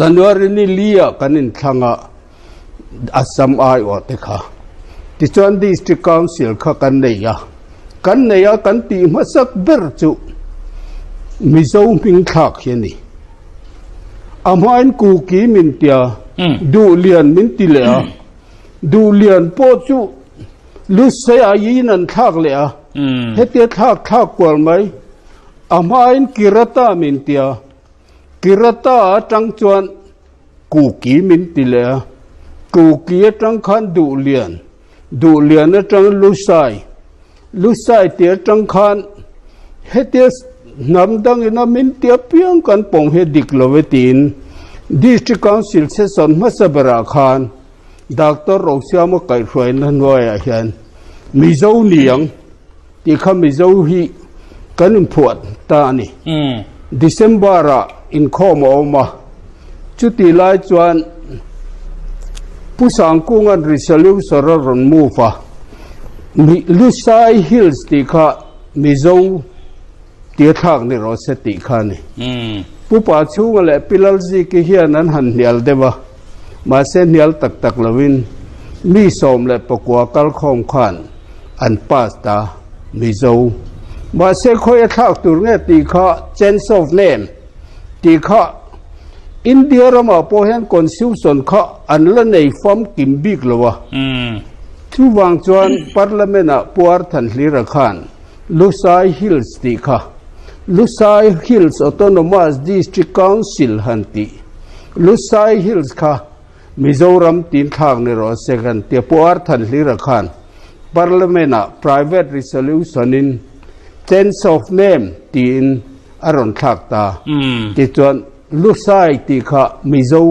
January ni li-ah kan inthlang a, Assam aiawh te kha. Tichuan District Council kha kan nei a, kan nei a kan tih hmasak ber chu Mizo hming thlak hi a ni. A hmain Kuki min tia, Duhlian min ti leh a, Duhlian pawh chu Lusei aiin an thlak leh a, hetia thlak thlak kual mai. A hmain Kirata min tia, Kirata atang chuan Kuki min ti leh a, Kuki atang khan Duhlian, Duhlian atang Lusai, Lusai tih atang khan hetia hnam dangin a min ti apiang kan pawng hi a dik lo e tiin District Council session hmasa berah khan Doctor Rosiama kaihhruaina hnuaiah hian Mizo niang tih kha Mizo hi kan inphuah ta a ni. December-ah inkhawm a awm a, chutih lai chuan Pu Sangkunga'n resolution a rawn move a, Lusai Hills tih kha Mizo tia thlak ni rawh se tih kha a ni. Pu Pachhunga leh Pi Lalziki hian an han hnial deuh a, mahse hnial tak tak lovin mi 19 kalkhawm khan an pass ta Mizo. Mahse khawi a thlak tur nge tih kha change of name tih kha India ramah pawh hian constitution kha an la nei famkim bik lo a. Chuvang chuan Parliament ah Pu Arthanhlira khan Lusai Hills tih kha Lusai Hills Autonomous District Council han tih Lusai Hills kha Mizoram tin thlak ni rawh se kan tia Pu Arthanhlira khan Parliament ah Private Resolution in Change of Name tiin a rawn thlak ta. Tichuan Lusai tih kha Mizo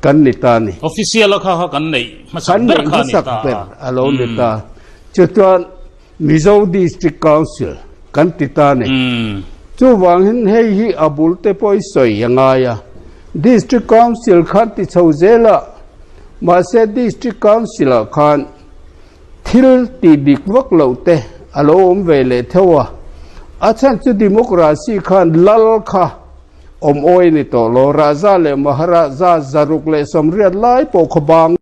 kan ni ta ni. Official a kha kha kan neih hmasak ber kha a ni ta. Kan neih hmasak ber a lo ni ta. Chuchuan Mizo District Council kan ti ta ni. Chuvangin hei hi a bul te pawh i sawi a ngai a. District Council khan ti chho zel a, mahse District Council ah khan thil tih dik vak loh te a lo awm ve leh theuh a. A chhan chu Democracy khan lal kha awm awi a ni tawh lo. Raja leh Maharaja 180 lai pawh khaw bang.